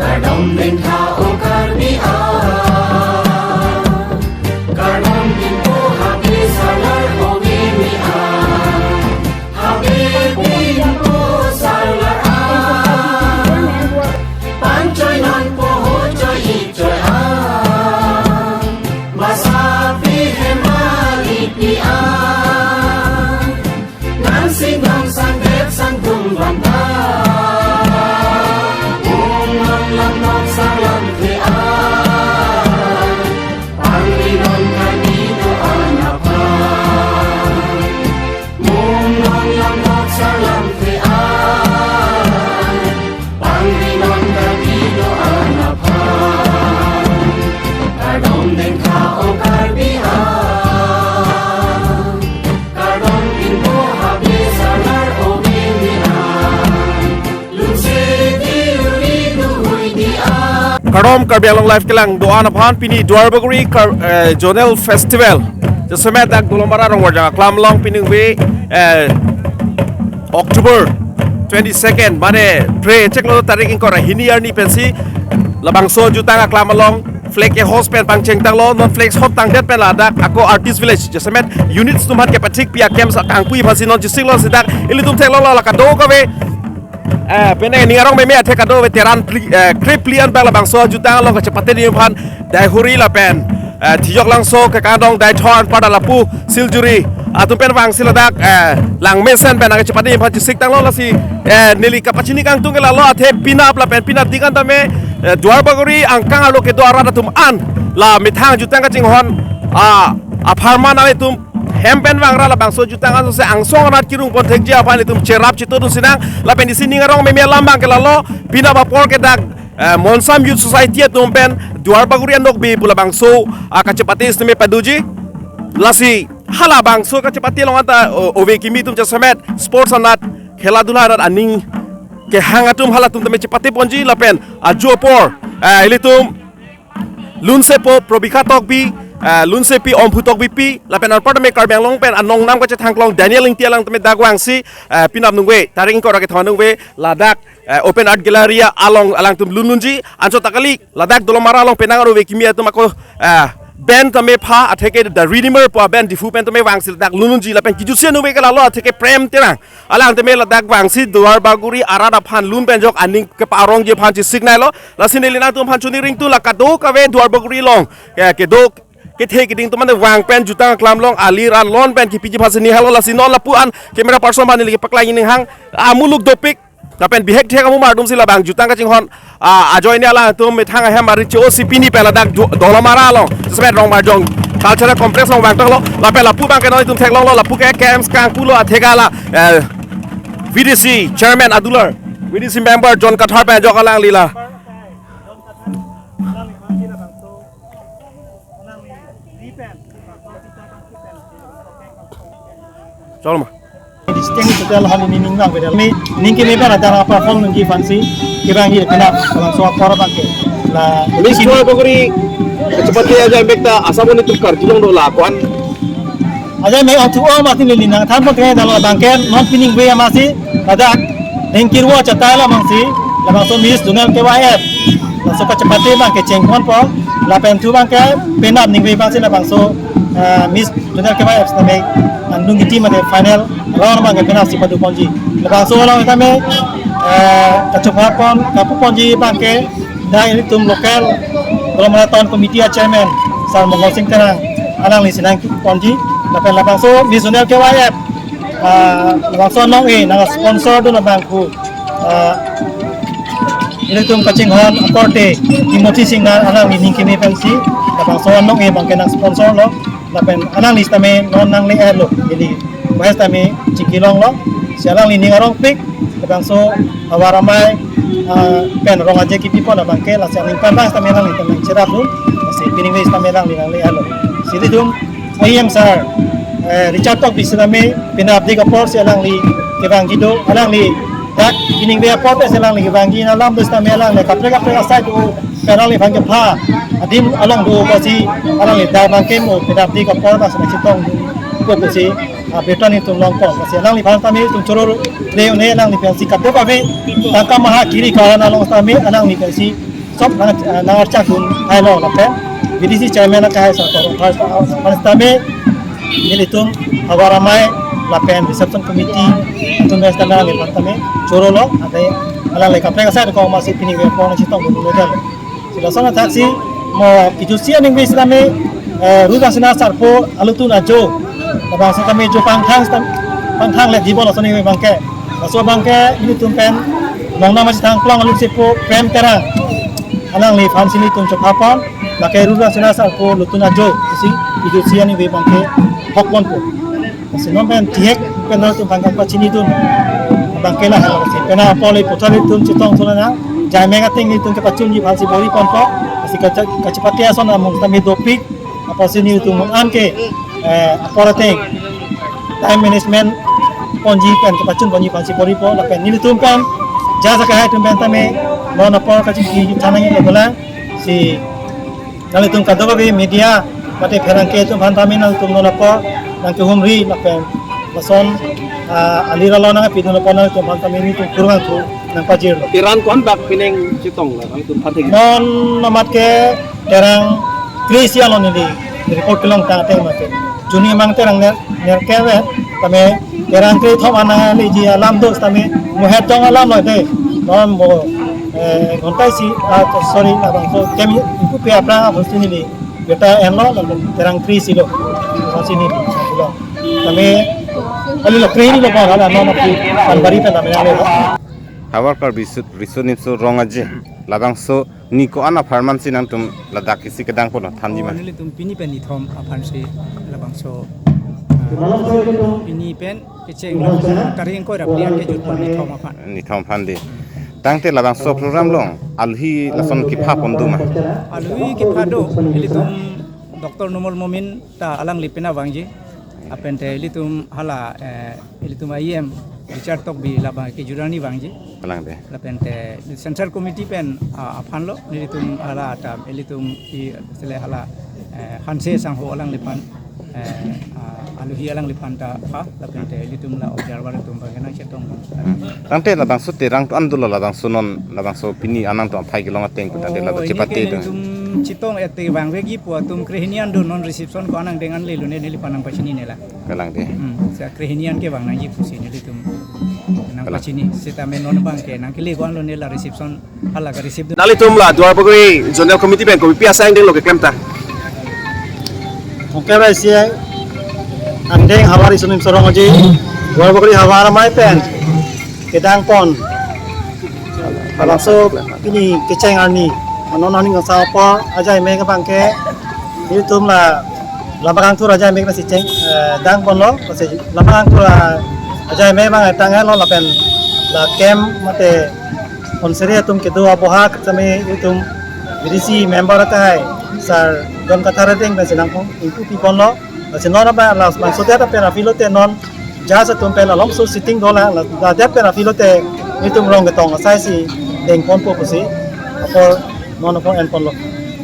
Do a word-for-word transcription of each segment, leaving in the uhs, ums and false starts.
Kardom dengtha o Karbi a, kardom dengpo habe salar o bini a, habe dengpo salar a, panchoi nonpo hochoi ichoi a, masapi hemali pi a. Nang singdong sangdet sangdung banta. Mung nong lam nong salam te a. Pangri nong kami doa napa. Mung nong lam nong salam te a. Pangri nong kami doa napa. Kardom dengtha o Karbi a. Kardom dengpo habe salar o bini a. Lungse di uri duhui di a. Kardom Karbi Anglong Live kelang doan aphan pini Duarbagori Kar-, eh, Zonal Festival. Jasemet dak Dolamara Rongbarjong aklam along piningve, eh, October twenty-second, mane phre chiklo tarik ingkoi ra hini arni pensi labangso ajutang aklam along flag ke host pen pangcheng tanglo, non flag host tangdet pen ladak ako Artist Village jasemet units atum aphan kepathik pi a-camp sa kangpui aphansi non chisiklo, si dak ilitum theklonglo la kadokave, eh, pene ning arong meme athe kadokave Teran phli, eh, kre phli an bang labangso ajutang along kachepate ding aphan Daihuri lapen, eh, Thijok Langso, Kekadong, Daithor, pada lapu Siljuri atum pen vangsi ladak, eh, lang mesen pen nangkachepate ding aphan chisik tanglo, lasi, eh, neli kapachini kangtung ke lalo athe penap lapen penap ding an tame, eh, Duarbagori angkang arlo kedo arat atum an la methang ajutang kachinghon, ah, apharman atum hem pen vangra labangso ajutang an sose angsong anat kirung pon thekji aphan itum cherap chito dun sinang, lapen isi ning arong meme alam abang ke lalo, penap apor ke dak, eh, Monsam Youth Society atum pen Duarbagori anokbe pu labangso akachepate sitame padoji. Lasi halabangso kachepate along anta o-, ove kimi atum jasemet sports anat, khela dula anat aning kehang atum halatum tame chepate ponji lapen ajo apor, eh, ilitum lunsepo Probikha Tokbi, eh, lunsepi Omphu Tokbipi, lapen anpar tame Karbi Anglong pen anong nam kachethangklong Daniel Ingti alang tame dak vangsi, eh, penap ningve tarik ingkoi ra kethom ningve ladak, eh, Open Art Gallery along alangtum lunlunji, anchot ta kali ladak Dolamara along penang aro ove kimi atum ako, eh, band tame pha atheke The Redeemer pu a-band Diphu pen tame vangsi ladak lunlunji lapen kijutsi ningve ke lalo atheke Prem Terang alang tame ladak vangsi Duarbagori arat aphan lun pen jok aning keparongji aphan chisik nailo. Lasi neli nangtum aphan chini ringtu la kadokave Duarbagori along, eh, kedo kethe keding atum ante vang pen jutang aklam along ali ra lon pen kipiji aphansi ning halo, lasi non lapu an camera person aphan neli kepaklangji ning hang, amuluk dopik lapen bihek thek amu mardum si labang jutang kachinghon, ah, ajoine alangtum methang ahem ari cho si pini pen ladak ju-, Dolamara along, jasemet Rongbarjong Cultural Complex along vang tanglo, lapen lapu abang ke non itum theklonglo, lapu ke K M S kangpulo atheke la, eh, V D C Chairman adular, V D C member John Kathar pen jok alangli la. Chalo ma. Distinct hotel hal ini ning nang beda. Mi ning kimi beda ada apa form nungki fancy. Kira ngi kena langsung apa orang pakai. Lah, Miss Duarbagori kachepate aja bekta asabon itu kar jilong do la kuan. Aja me ong thu o mati lili nang than pon kre dalo abang ke non piningve amatsi ladak ningkirvo chata la mangsi labangso Miss Zonal K Y F. Laso kachepate abang ke chengponpo lapen thu abang ke penap ningve abangsi labangso, eh, Miss Zonal K Y F sitame andung kiti mate final round abang ke penap si padu ponji. Labangso along tame, eh, kachopha pon kapu ponji abang ke dak ilitum local Dolamara Town Committee a-chairman Sar Mongol Sing Terang alangli si nangkipu ponji, lapen labangso Miss Zonal K Y F, ah, labangso anong e nang sponsor dun abang pu, ah, ilitum kachinghon akorte Timothy Singnar alangli ning kimi pensi labangso anong e abang ke nang sponsor lo, lapen alangli sitame non nangle-etlo, ili bahas tame chingki longlo, si alangli ning arongpik, labangso havar amei, ah, pen rong aje kipi pon abang ke, lasi aning pen bas tame alangli tame cherap dun, lasi piningve sitame alangli nangle-etlo. Si ilitum A M sir, eh, Richard Tokbi sitame penap dik apor si alangli kevangji do, alangli dak piningve apor si alangli kevangji na alam do sitame alangli kaprek kaprek asai do, pen alangliphan kepha adim along do pusi alangli dak abang ke mo penap dik apor bas na chetong do pusi ah, beton itum longpon. Lasi alangliphan tame itum choro le un-e, alangliphan si kadokave tangka maha kiri karan along tame alangliphan si sop nang, ah, nang archak dun hai lo lapen V D C chairman akehai sa Toro Thar, ah, aphan tame nelitum havar amei lapen reception committee atum bes tame alangliphan tame choro lo, ade alangli kaprek asai ko masi pini ve pon chetong dun le dal. Si lason athak si mo kijutsi aningve sitame, eh, Rurang Sena Sarpo alutun ajo. Labangso tame jo pangthang stam-, pangthang le dibon lason aningve abangke. Laso abangke ilitum pen nong nama sitang plang alu sepo Prem Terang. Alangliphan si ilitum chokha pon, lake Rurang Sena Sarpo lutun ajo. Si kijutsi aningve abangke hok ponpo. Si non pen tihek pen nangtum pangkang pachini dun abangke la halo si pen apor le puthot itum chetong sola na jai mega ting itum kepachunji aphan si bor-i ponpo. Si kacha-, kachepate ason amung tame dopik apor si nelitum anke, eh, apor ateng time management ponji pen kepachun ponji aphan si bor-ipo lapen nelitum pen jasa kahai atum pen tame non apor kachingki thanang ipo bola si nangtum kadokave media mate pherangke atum aphan tame nangtum non apor nangkehumri lapen lason, ah, alir alo nangpidun apor nangtum aphan tame nelitum kurvangthu nangpajirlo. Terang ko-an bak pining chetong la nangtum aphan thek. Non amat ke terang kre-isi along neli report kelong tang ateng mate. Juni mang terang ner, nerkep tame terang kre-thom anang leji alam do tame mo het dong alam lo de. Non mo, eh, ghonta isi, ah, sorry, labangso kemi ipu pe aphrang aphan si neli beta enlo, lapen terang kre-isi lo. Aphan si neli lo. Tame ali lo kre-ini lo pa la non api panbari pen tame lo. Havar Karbi Riso, Riso Nimso Rong Aje labangso ni ko-an apharman si nangtum ladak isi kedang ponlo thanji ma. Oh, nelitum pini pen nithom aphan si labangso, ah, pini pen kecheng labangso kari ingkoi ra phli an kejut pon nithom aphan. Nithom aphan de. Tangte labangso program along alhi lason kepha pon do ma. Alhi kepha do, ilitum Doctor Numal Momin ta alangli pena vangji. Lapen te ilitum hala, eh, ilitum I M Richard Tokbi labang kejut arni vangji. Alang de. Lapen te Central Committee pen, ah, aphan lo, nelitum hala ta ilitum i sele hala, eh, Hanse Sangho alangliphan, eh, ah, alhi alangliphan ta pha, lapen te ilitum la observer atum abang nangchetong. Hmm. Tangte labangso terang to an dolo labangso non labangso pini anang to aphai kelong ateng pu tangte la. Oh, chepate ini ke do. Nelitum chetong ete vangvekji pu atum kre-hini an do non reception ko anang deng an le lo ne neliphan nangpachini ne la. Kalang de. Hmm, sa kre-hini an ke vang nangji pusi nelitum nangpachini. Kalang. Sitame non abangke nangkele ko-an lo ne la reception hala ka receive do. Nanglitum la Duar Bagori Zonal Committee pen kopi asai angdeng lo keklem ta? Oke, ba si angdeng havar Riso Nimso Rong Aje Duar Bagori havar amei pen kedang pon. Labangso pini kecheng arni, non arni kasa apor ajai me abangke, ilitum la Lambakangthur ajai me abang si cheng, eh, dang ponlo, si Lambakangthur ajai me abang tang lo lapen la camp mate onseri atum kedo abohak tame ilitum V D C member akehai Sir John Kathar Rideng abang si nangpong ingpu pi ponlo. Lasi non abang labangso det pen aphi lote non judge atum pen alomso sitting dolang, la, ladet pen aphi lote nelitum rong ketong asai si deng ponpo pusi apor non apor en ponlo.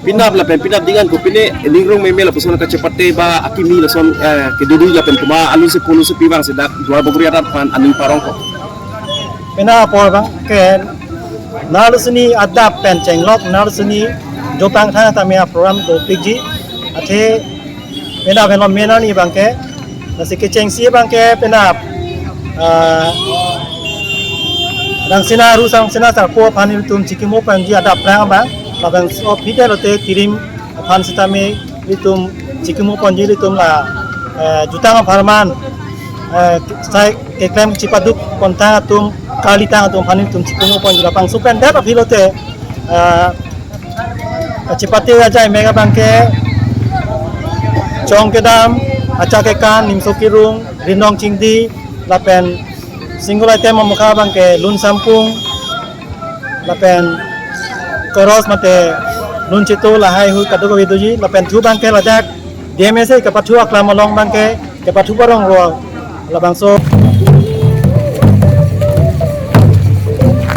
Penap lapen penap ding an ko pine ning rong meme lapuson kachepate ba akimi lason, eh, kedodun lapen kuma alu sepo alu sepi abang si dak Duar Bagori arat aphan aning parong ko. Penap apor abangke nerlo sini adap pen chenglok, nerlo sini jo pangthang tame aprogram dopikji. Athe penap henlo main arni abangke, lasi kechengsi abangke penap, ah, Rang Sena Rurang Sena Sarpo aphan ilitum chikimo ponji adap phrang abang, labangso aphi te lote kirim aphan sitame ilitum chikimo ponji ilitum la, eh, jutang apharman, eh, sai keklem chipaduk pontang atum, kalitang atum aphan ilitum chikimo ponji labangso pen det aphi lote, eh, chepate ajai me abangke Chong Kedam, Acha Kekan, Nimso Kirung, Rinong Chingdi, lapen single item amokha abangke Lun Sampung, lapen chorus mate lun chetu lahai hui kadokave doji, lapen thu abangke ladak D M S A kepathu aklam along abangke kepathu parong ro labangso.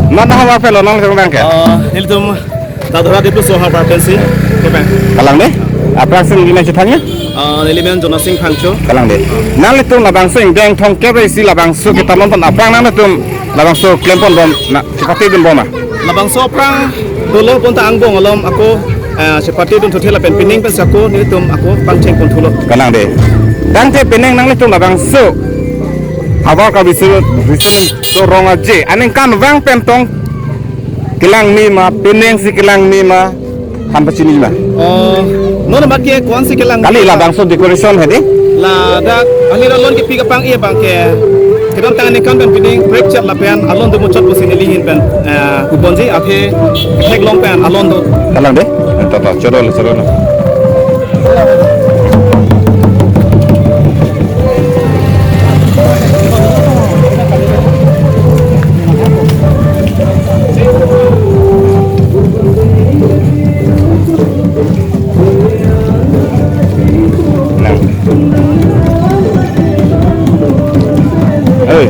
Mana havar pen lo nangli abangke? Ah, nelitum Dadora Dipluso havar pensi, kepen. Kalang de? Aphrangsi neli nangchethanji? Ah, neli men Jonasing Phangcho. Kalang dei. Nanglitum labangso ingdeng thomkep ra isi labangso ketamon pon aphrang nanglitum labangso klempon bom na chepatedun bom ma? Labangso aphrang dolo pon ta angbong alom ako, eh, chepatedun thothe lapen pining pensi ako nelitum ako pangcheng pon thulo. Kalang dei. Tangte pining nanglitum labangso Havar Karbi Riso Nimso Rong Aje aningkanvang pen tong kelang me ma, pining si kelang me ma, than pachini ma? Oh, non abang ke ko-ansi kelang? Kali labangso decoration hedi? Ladak ahli alon kepi kapang-i abang ke kedamtang aningkan pen pining prek chat lapen alon do muchot pusi neli ahin pen, eh, ubonji aphi theklong pen alon do. Kalang dei? Tata, choro le, choro le. Nang. Hei.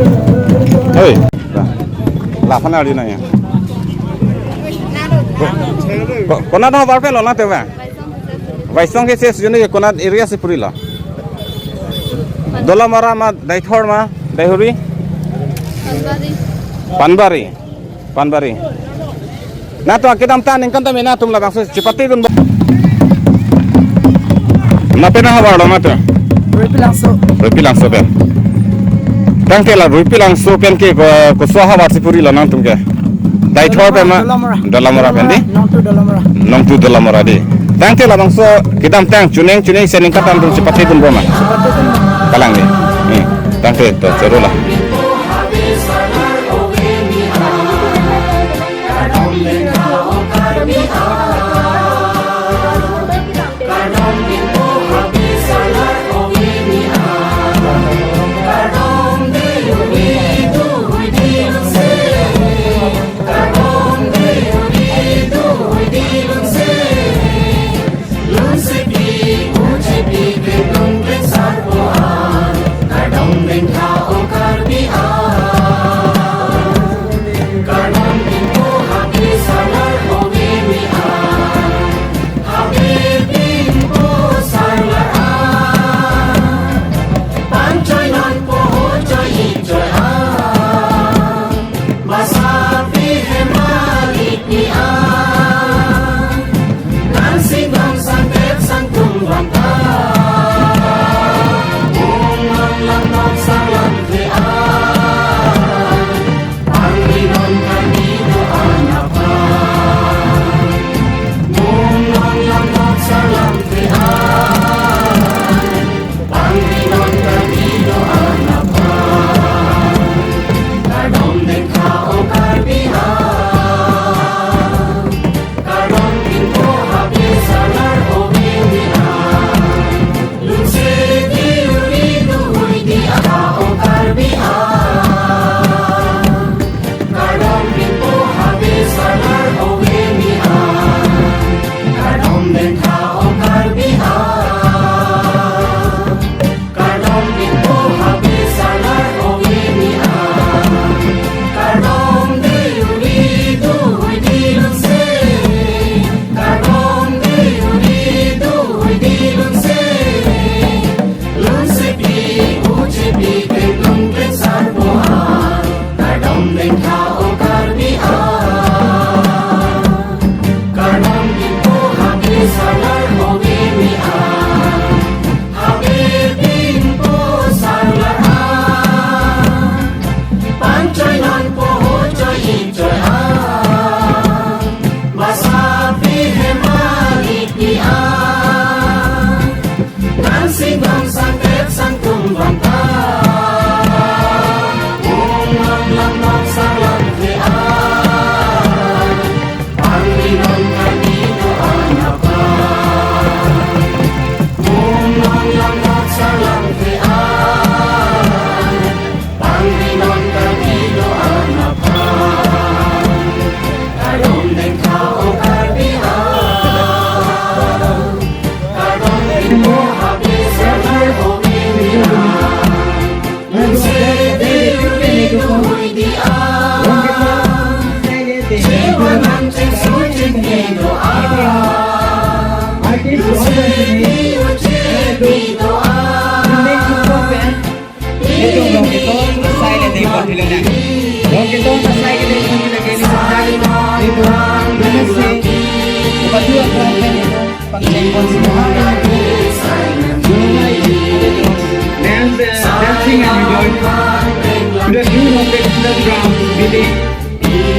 Hei. Laphan ari nang ya. Ko-, konat havar pen lo nangtum ma? Vaisong ke ses juni konat area si purilo? Dolamara ma, Deithor ma, Deihori? Panbari. Panbari. Panbari. Nangtum kedamtang aningkan tame nangtum labangso chepatedun bom. Nangpen havar lo nangtum? Ruipilangso. Ruipilangso pen. Tangte la Ruipilangso pen ke ko, koso havar si purilo nangtum ke? Deithor pen ma? Dolamara. Dolamara pen dei? Nongtu Dolamara. Nongtu Dolamara dei. Tangte labangso kedamtang chuning chuning si aningkan tangtum chepatedun bom ma? Chepatedun bom. Kalang dei. Hmm. Tangte to choro la. Rong keton asai ke dei pun kita kini sebentar itu nama si ketua kelompok itu pangcengkon si mahal itu. Dance, uh, dancing and enjoy to the tune of the Christmas drum beating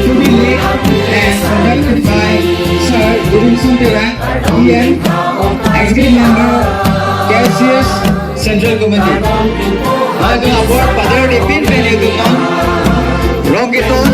to be led and conducted by Sir Gurumson Terang, E M, Executive Member, K C S Central Committee. Laga abor padar dipin pen itu kan. Rong keton